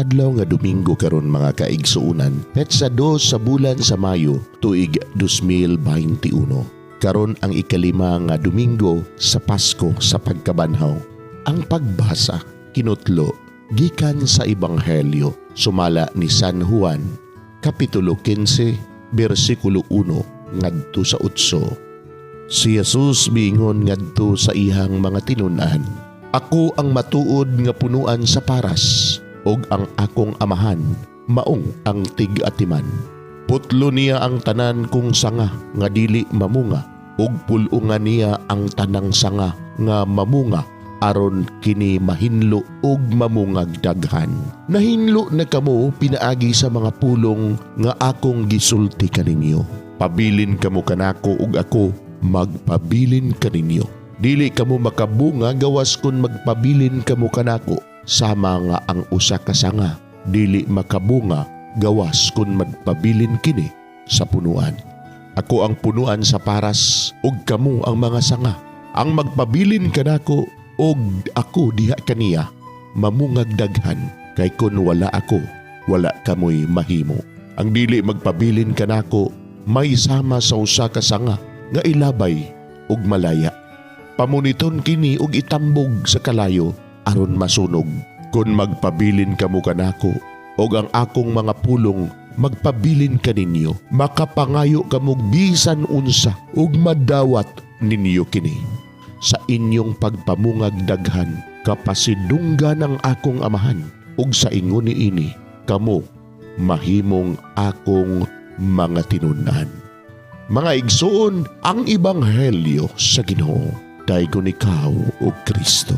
Adlaw nga Domingo karon, mga kaigsuonan, petsa 2 sa bulan sa Mayo, tuig 2021. Karon ang 5 nga Domingo sa Pasko sa Pagkabanhaw. Ang pagbasa kinutlo gikan sa Ebanghelyo sumala ni San Juan, Kapitulo 15, bersikulo 1 ngadto sa 8. Si Jesus miingon ngadto sa iyang mga tinun-an, "Ako ang matuod nga punuan sa paras ug ang akong Amahan maong ang tig-atiman. Putlo niya ang tanan kong sanga nga dili mamunga ug pul-ungan niya ang tanang sanga nga mamunga aron kini mahinlo ug mamungag daghan. Nahinlo na kamo pinaagi sa mga pulong nga akong gisulti kaninyo. Pabilin kamo kanako ug ako magpabilin kaninyo. Dili kamo makabunga gawas kun magpabilin kamo kanako, sama nga ang usa ka sanga dili makabunga gawas kun magpabilin kini sa punuan. Ako ang punuan sa paras ug kamo ang mga sanga. Ang magpabilin kanako ug ako diha kaniya mamungag daghan, kay kun wala ako, wala kamoy mahimo. Ang dili magpabilin kanako may sama sa usa ka sanga nga ilabay ug malaya. Pamuniton kini ug itambog sa kalayo aron masunog. Kun magpabilin kamo kanako ug ang akong mga pulong magpabilin kaninyo, makapangayo kamo bisan unsa ug madawat ninyo kini. Sa inyong pagpamungag daghan, kapasidunggan ang akong Amahan, ug sa ingon niini kamo mahimong akong mga tinun-an." Mga igsoon, ang Ebanghelyo sa Ginoo. Daygon ikaw, o Kristo.